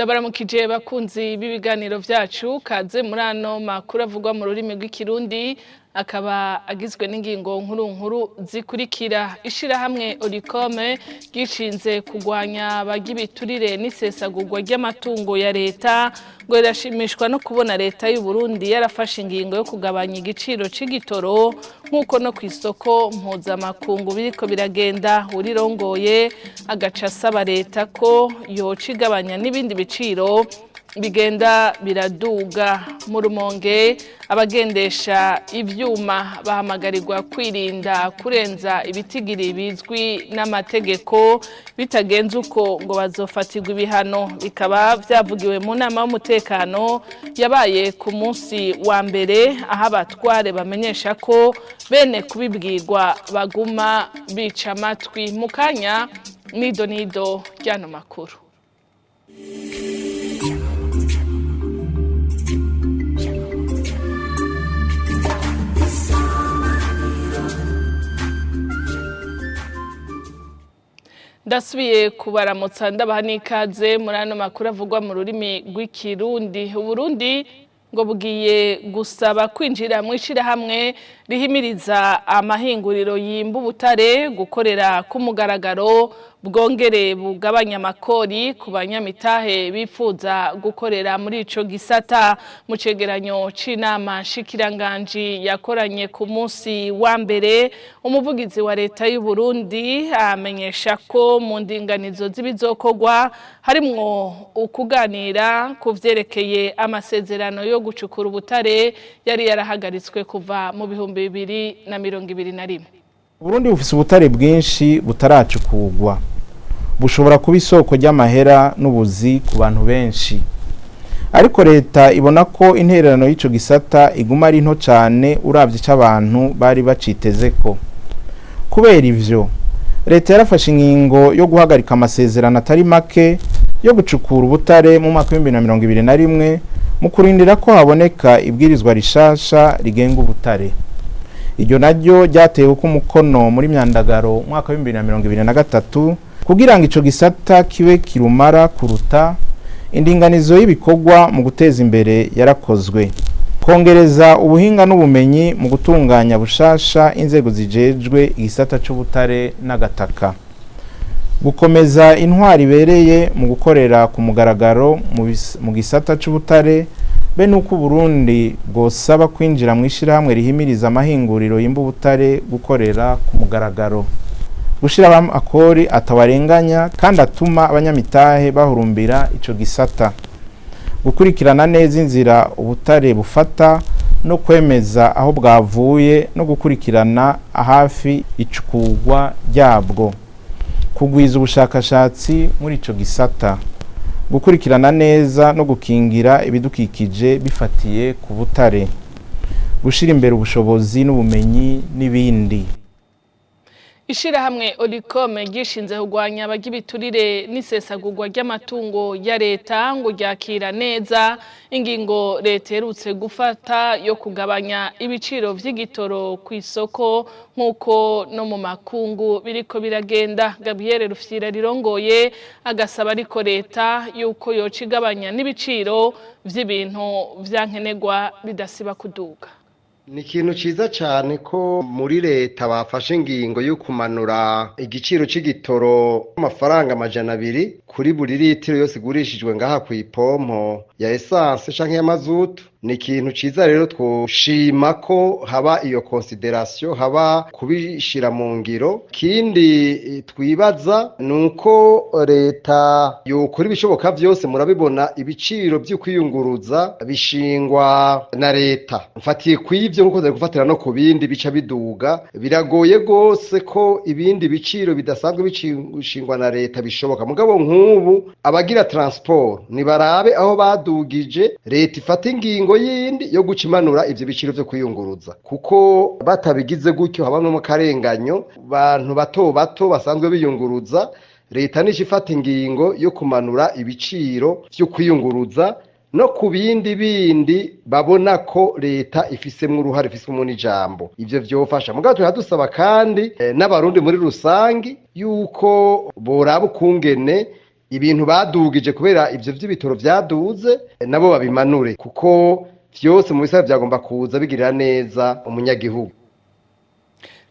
Ndabaramukije bakunzi b'ibiganiro vyacu, kaze muri ano makuru avugwa mu rurimi rw'Ikirundi, akaba agizwe n'ingingo nkuru nkuru zikurikira: Ishirahamwe Oricome ryishinze kurwanya abagibiturire n'isesagurwa ry'amatungo ya leta ngo rirashimishwa no kubona leta y'u Burundi yarafashe ingingo yo kugabanya igiciro c'igitoro nk'uko no kw'isoko mpuzamakungu biriko biragenda. Urirongoye agaca asaba leta ko yoca igabanya n'ibindi biciro bigenda biraduga. Mu Rumonge, abagendesha ivyuma bahamagarirwa kwirinda kurenza ibitigiri bizwi n'amategeko, bitagenze uko ngo bazofatirwa ibihano. Bikaba vyavugiwe mu nama y'umutekano yabaye ku munsi wa mbere, aho abatware bamenyesha ko bene kubibwirwa baguma bica amatwi. Mu kanya nido nido ry'ano makuru. Ndasubiye kubaramutsa, ndabaha n'ikaze muri ano makuru avugwa mu rurimi rw'Ikirundi. Uburundi ngo bugiye gusaba kwinjira mu ishirahamwe rihimiriza amahinguriro yimba ubutare gukorera ku mugaragaro, bwongere bugabanya amakori ku banyamitahe bifuza gukorera muri ico gisata. Mu cegeranyo c'inama nshikiranganji yakoranye ku munsi wa mbere, umuvugizi wa leta y'u Burundi amenyesha ko mu ndinganizo z'ibizokorwa harimwo ukuganira ku vyerekeye amasezerano yo gucukura ubutare yari yarahagaritswe kuva mu 2021. Burundi bufise ubutare bwinshi butaracukurwa, bushobora kuba isoko ry'amahera n'ubuzi ku bantu benshi, ariko leta ibona ko intererano y'ico gisata iguma ari nto cane uravye ico abantu bari bacitezeko. Kubera ivyo, leta yarafashe ingingo yo guhagarika amasezerano atari make yo gucukura ubutare mu mwaka w'2021 mu kurindira ko haboneka ibwirizwa rishasha rigenga ubutare. Iryo naryo ryatewe ko umukono muri myandagaro umwaka w'2023 kugira ngo ico gisata kibe kirumara kuruta. Indinganizo y'ibikorwa mu guteza imbere yarakozwe: kongereza ubuhinga n'ubumenyi mu gutunganya bushasha inzego zijejwe igisata c'ubutare n'agataka, gukomeza intwari ibereye mu gukorera ku mugaragaro mu gisata c'ubutare, be nuko Burundi bwosaba kwinjira mu ishirahamwe rihimiriza amahinguriro yimba ubutare gukorera ku mugaragaro, gushira akori atabarenganya kandi atuma abanyamitahe bahurumbira ico gisata, gukurikirana neza inzira ubutare bufata no kwemeza aho bwavuye no gukurikirana hafi icukurwa ryabwo, kugwiza ubushakashatsi muri ico gisata, gukurikirana neza no gukingira ibidukikije bifatiye ku butare, gushira imbere ubushobozi n'ubumenyi n'ibindi. Ishirahamwe Oricome ryishinze kurwanya abagibiturire n'isesagurwa ry'amatungo ya leta ngo ryakira neza ingingo leta iherutse gufata yo kugabanya ibiciro vy'igitoro ku isoko nk'uko no mu makungu biriko biragenda. Gabriel Rufyira rirongoye agasaba ariko leta yuko yoca igabanya n'ibiciro vy'ibintu vyankenerwa bidasiba kuduga. Ni ikintu ciza cane ko muri leta bafashe ingingo yo kumanura igiciro c'igitoro amafaranga 200 kuri buri litiro yose igurishijwe ngaha kw'ipompo ya essence canke y'amazutu. Ni ikintu ciza rero, twoshima ko haba iyo consideration, haba kubishira mu ngiro. Kindi twibaza nuko leta yokora ibishoboka vyose. Murabibona, ibiciro vy'ukwiyunguruza bishingwa na leta. Mfatiye kw'ivyo nkuko zari gufatira no ku bindi bica biduga, biragoye gose ko ibindi biciro bidasanzwe bishingwa na leta bishoboka. Mugabo nk'ubu abagira transport nibarabe aho badugije, leta ifata ingingo yindi yo guca imanura ivyo biciro vyo kwiyunguruza, kuko batabigize gutyo habamwo akarenganyo bantu bato bato basanzwe biyunguruza. Leta nico ifata ingingo yo kumanura ibiciro vyo kwiyunguruza no ku bindi bindi babona ko leta ifisemwo uruhare, ifisemwo n'ijambo, ivyo vyofasha. Mugabo turadusaba kandi n'abarundi muri rusangi yuko boraba ukungene Ibintu badugije kubera ivyo vy'ibitoro vyaduze, nabo babimanure, kuko vyose mu bisaba vyagomba kuza bigirira neza umunyagihugu.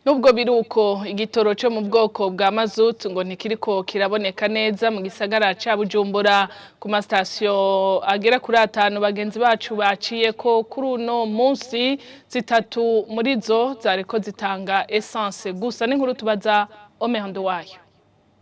Nubwo biruko, igitoro cyo mu bwoko bwa mazutu ngo ntikiriko kiraboneka neza mu gisagara ca Bujumbura. Ku masitasiyo agera kuri atanu bagenzi bacu baciye ko kuri uno munsi, zitatu muri zo zariko zitanga essence gusa. N'inkuru tubaza Omehondo wayo.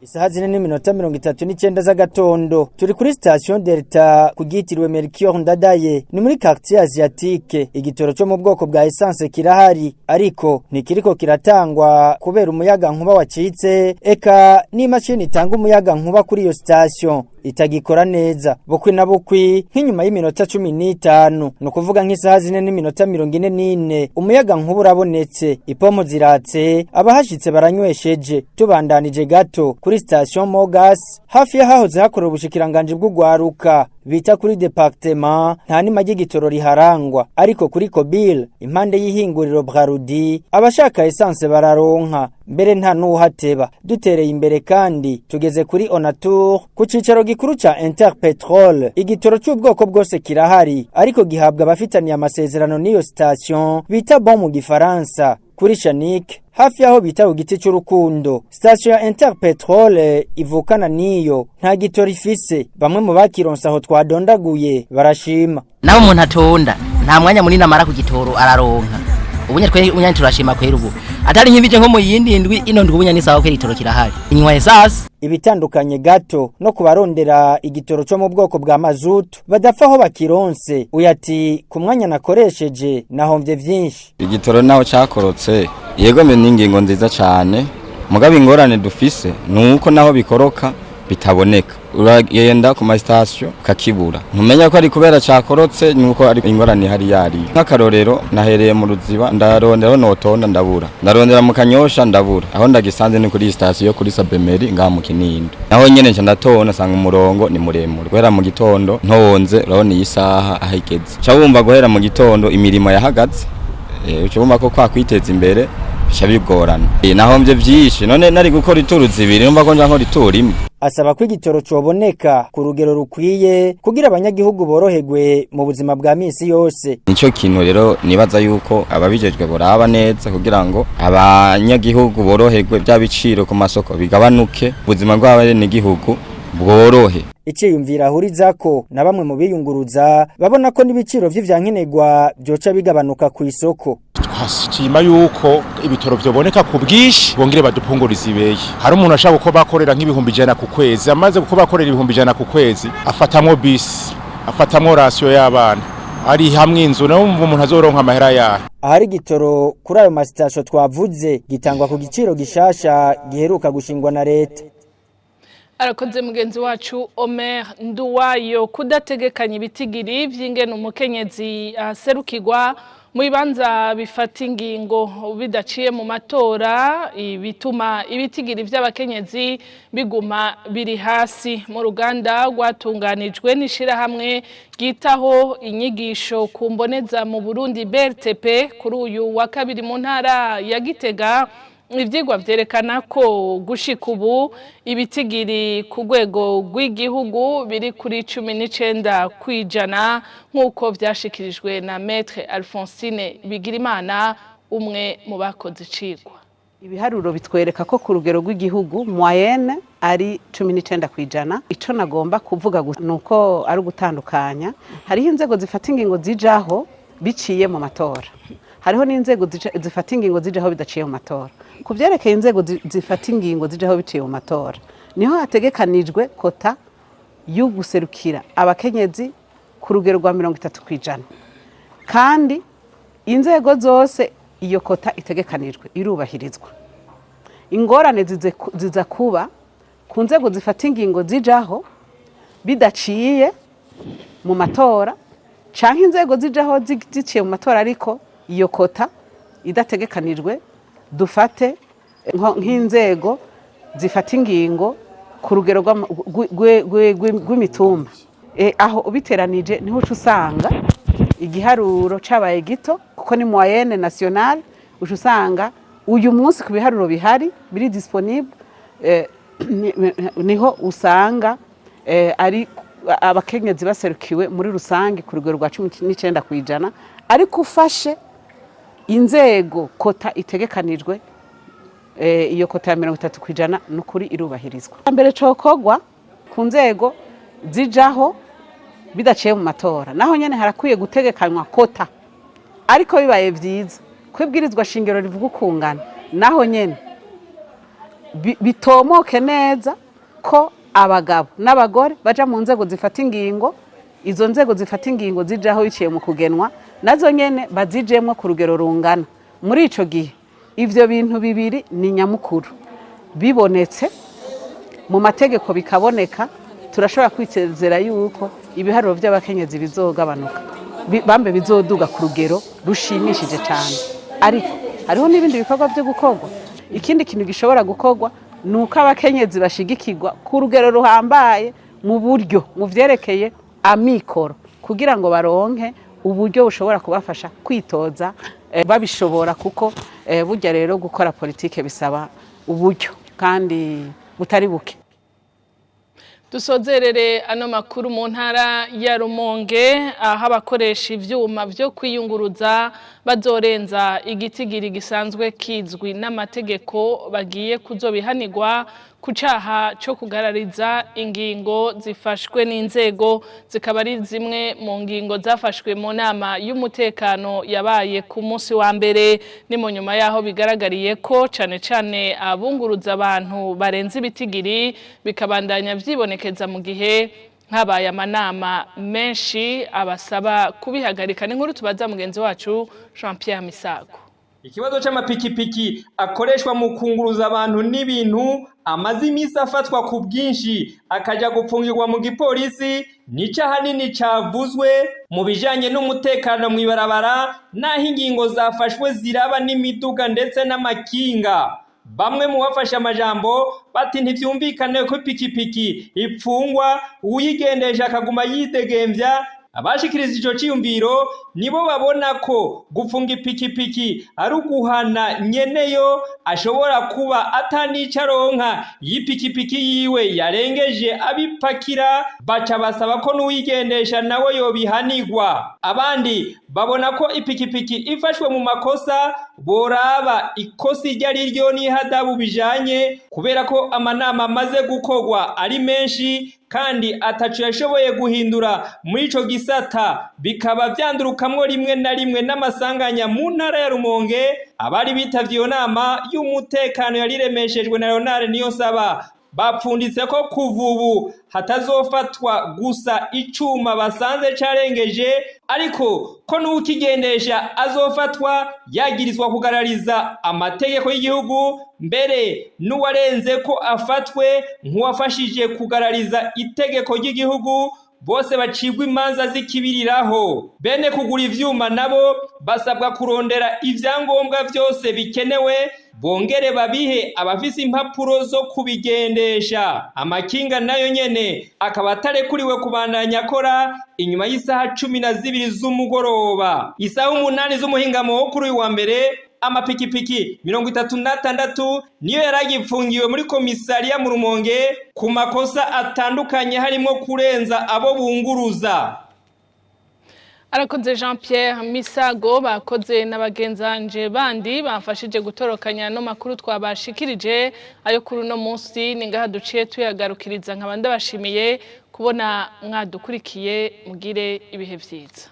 Isaha 4:39 z'agatondo, turi kuri station Delta kugitiriwe Melchior Ndadaye, ni muri quartier asiatique. Igitoro cyo mu bwoko bwa essence kirahari, ariko ntikiriko kiratangwa kubera umuyaga nkuba wacitse, eka n'imashini itanga umuyaga nkuba kuri iyo station itagikora neza. Bukwi na bukwi, nk'inyuma y'iminota 15, ni ukuvuga nk'isaha 4:44, umuyaga nkuba urabonetse, ipompo ziratse, abahashitse baranywesheje. Tubandanije gato kuri station Mogas, hafi y'ahahoze hakorera ubushikiranganji bw'ugwaruka bita kuri département, nta nima ry'igitoro riharangwa. Ariko kuri Kobil, impande y'ihinguriro Brarudi, abashaka essence bararonka, mbere nta n'uhateba. Dutereye imbere kandi tugeze kuri Onatour, ku cicaro gikuru ca Interpetrol, igitoro c'ubwoko bwose kirahari, ariko gihabwa abafitaniye amasezerano n'iyo station bita bon mu gifaransa. Kuri Shanik, hafi yaho bita ku giti c'urukundo, station ya Interpetrol ivukana niyo, nta gitoro ifise. Bamwe mu bakironse aho twadondaguye barashima. Naho umuntu atonda, nta mwanya munini amara ku gitoro, araronka. Ubunya twe ubunya turashima kwera, ubu atari nk'ibije nko mu yindi ndwi, ino ndwi ubunya ni sawa kwera, igitoro kirahari, inywa essence. Ibitandukanye gato no kubarondera igitoro cyo mu bwoko bwa mazutu badapfa aho bakironse. Uyu ati: "Ku mwanya nakoresheje nahomvye vyinshi." Igitoro naho cyakorotse, yego, mbe n'ingingo nziza cyane, mugabo ingorane dufise ni uko naho bikoroka bitaboneka. Uragenda ku masitasiyo ukakibura, ntumenya ko ari kubera cyakorotse, nuko ari ingorane ihari yariyo. Nk'akarorero, nahereye mu Ruziba, ndarondera aho notonda ndabura, ndarondera mu Kanyosha ndabura. Aho ndagisanze ni kuri iyi sitasiyo kuri Sabemeri ngaha mu Kinindo. Naho nyene nca ndatona, nsanga umurongo ni muremure guhera mu gitondo ntonze. Urabona iyi saha aho igeze, ca wumva guhera mu gitondo imirimo yahagaze. Uca wumva ko kwa kwiteza imbere bica bigorana. Nahombye vyinshi. None nari gukora ituru zibiri, numva ko nja nkora ituru imwe. Asaba ko igitoro coboneka ku rugero rukwiye kugira abanyagihugu boroherwe mu buzima bwa misi yose. Nico kintu rero nibaza yuko ababijejwe boraba neza kugira ngo abanyagihugu boroherwe, bya biciro ku masoko bigabanuke, ubuzima bw'abenegihugu bworohe. Iciyumvira ahurizako na bamwe mu biyunguruza, babona ko n'ibiciro vy'ivyankenerwa vyoca bigabanuka ku isoko. Twashima yuko ibitoro vyoboneka ku bwinshi, bongere badupunguriza ibeyi. Hari umuntu ashaka uko bakorera nk'100,000 ku kwezi, amaze kuko bakorera 100,000 ku kwezi, afatamwo bisi, afatamwo ration y'abana, ari hamwe inzu, nawe umuntu azoronka amahera yayo. Ahari igitoro kuri ayo masitasiyo twavuze, gitangwa ku giciro gishasha giheruka gushingwa na leta. Arakoze mugenzi wacu Omer Nduwayo. Kudategekanya ibitigiri vy'ingene umukenyezi aserukirwa mu bibanza bifata ingingo bidaciye mu matora, bituma ibitigiri vy'abakenyezi biguma biri hasi. Mu ruganda rwatunganijwe n'ishirahamwe ryitaho inyigisho ku mboneza mu Burundi BRTP kuri uyu wa kabiri mu ntara ya Gitega, ivyigwa vyerekana ko gushika ubu ibitigiri ku rwego rw'igihugu biri kuri 19%, nk'uko vyashikirijwe na Maître Alphonsine Bigirimana, umwe mu bakoze icigwa. Ibiharuro bitwereka ko ku rugero rw'igihugu moyenne ari 19%. Ico nagomba kuvuga gusa ni uko ari ugutandukanya: hariho inzego zifata ingingo zijaho biciye mu matora, hariho n'inzego zifata ingingo zijaho bidaciye mu matora. Ku vyerekeye inzego zifata ingingo zijaho biciye mu matora, niho hategekanijwe quota yo guserukira abakenyezi ku rugero rwa 30%, kandi inzego zose iyo quota itegekanijwe irubahirizwa. Ingorane ziza kuba ku nzego zifata ingingo zijaho bidaciye mu matora, canke inzego zijaho ziciye mu matora ariko iyo quota idategekanijwe. Dufate nk'inzego zifata ingingo ku rugero rw'imitumba. Aho ubiteranije niho uca usanga igiharuro cabaye gito, kuko ni moyenne nationale. Uca usanga uyu munsi ku biharuro bihari biri disponible, niho usanga ari abakenyezi baserukiwe muri rusange ku rugero rwa 19%, ariko ufashe inzego quota itegekanijwe, iyo quota ya 30% ni ukuri irubahirizwa. Mbere cokorwa ku nzego zijaho bidaciye mu matora, naho nyene harakwiye gutegekanywa quota, ariko bibaye vyiza ko ibwirizwa shingiro rivuga ukungana, naho nyene bitomoke neza ko abagabo n'abagore baja mu nzego zifata ingingo. Izo nzego zifata ingingo zijaho biciye mu kugenwa, nazo nyene bazijemwo ku rugero rungana. Muri ico gihe ivyo bintu bibiri ni nyamukuru, bibonetse mu mategeko bikaboneka, turashobora kwitezera yuko ibiharuro by'abakenyezi bizogabanuka, bambe bizoduga ku rugero rushimishije cyane. Ariko hariho n'ibindi bikorwa byo gukorwa. Ikindi kintu gishobora gukorwa ni uko abakenyezi bashigikirwa ku rugero ruhambaye mu buryo mu vyerekeye amikoro, kugira ngo baronke uburyo bushobora kubafasha kwitoza, babishobora, kuko burya rero gukora politike bisaba uburyo kandi butari buke. Dusozerere ano makuru mu ntara ya Rumonge, aho abakoresha ivyuma vyo kwiyunguruza bazorenza igitigiri gisanzwe kizwi n'amategeko bagiye kuzobihanirwa ku caha co kugarariza ingingo zifashwe n'inzego, zikaba ari zimwe mu ngingo zafashwe mu nama y'umutekano yabaye ku munsi wa mbere. Ni mu nyuma yaho bigaragariye ko cane cane abunguruza abantu barenze ibitigiri, bikabandanya vyibonekeza mu gihe habaye amanama menshi abasaba kubihagarika. N'inkuru tubaza mugenzi wacu Jean Pierre Misago. Ikibazo c'amapikipiki akoreshwa mu kunguruza abantu n'ibintu amaze iminsi afatwa ku bwinshi akaja gupfungirwa mu gipolisi nico ahanini cavuzwe mu bijanye n'umutekano mw'ibarabara, naho ingingo zafashwe ziraba n'imiduga ndetse n'amakinga. Bamwe mu bafashe amajambo bati ntivyumvikane ko ipikipiki ipfungwa uyigendesha akaguma yidegemvya. Abashikiriza ico ciyumviro nibo babona ko gufunga ipikipiki ari uguhana nyeneyo ashobora kuba atanico aronka y'ipikipiki yiwe yarengeje abipakira, baca basaba ko n'uwigendesha nawe yobihanirwa. Abandi babona ko ipikipiki ifashwe mu makosa boraba ikosa iryo ari ryo n'ihadabu bijanye, kubera ko amanama amaze gukorwa ari menshi kandi ataco yashoboye guhindura muri ico gisata, bikaba vyandurukamwo rimwe na rimwe n'amasanganya mu ntara ya Rumonge. Abari bitavye iyo nama y'umutekano yariremeshejwe na Leonard Niyonsaba bapfunditse ko kuva ubu hatazofatwa gusa icuma basanze carengeje, ariko ko n'uwukigendesha azofatwa yagirizwa kugarariza amategeko y'igihugu, mbere n'uwarenze ko afatwe nk'uwafashije kugarariza itegeko ry'igihugu, bose bacibwa imanza zikibiriraho. Bene kugura ivyuma nabo basabwa kurondera ivyangombwa vyose bikenewe, bongere babihe abafise impapuro zo kubigendesha. Amakinga nayo nyene akaba atarekuriwe kubandanya akora inyuma y'isaha 12 z'umugoroba. Isaha 8 z'umuhingamo wo kuri uyu wa mbere, amapikipiki 36 niyo yaragipfungiwe muri komisariya mu Rumonge ku makosa atandukanye harimo kurenza abo bunguruza. Arakoze Jean Pierre Misago, bakoze n'abagenzanje bandi bamfashije gutorokanya no makuru twabashikirije ayo kuri uno munsi. Ni ngaha duciye tuyagarukiriza, nkaba ndabashimiye kubona mwadukurikiye. Mugire ibihe vyiza.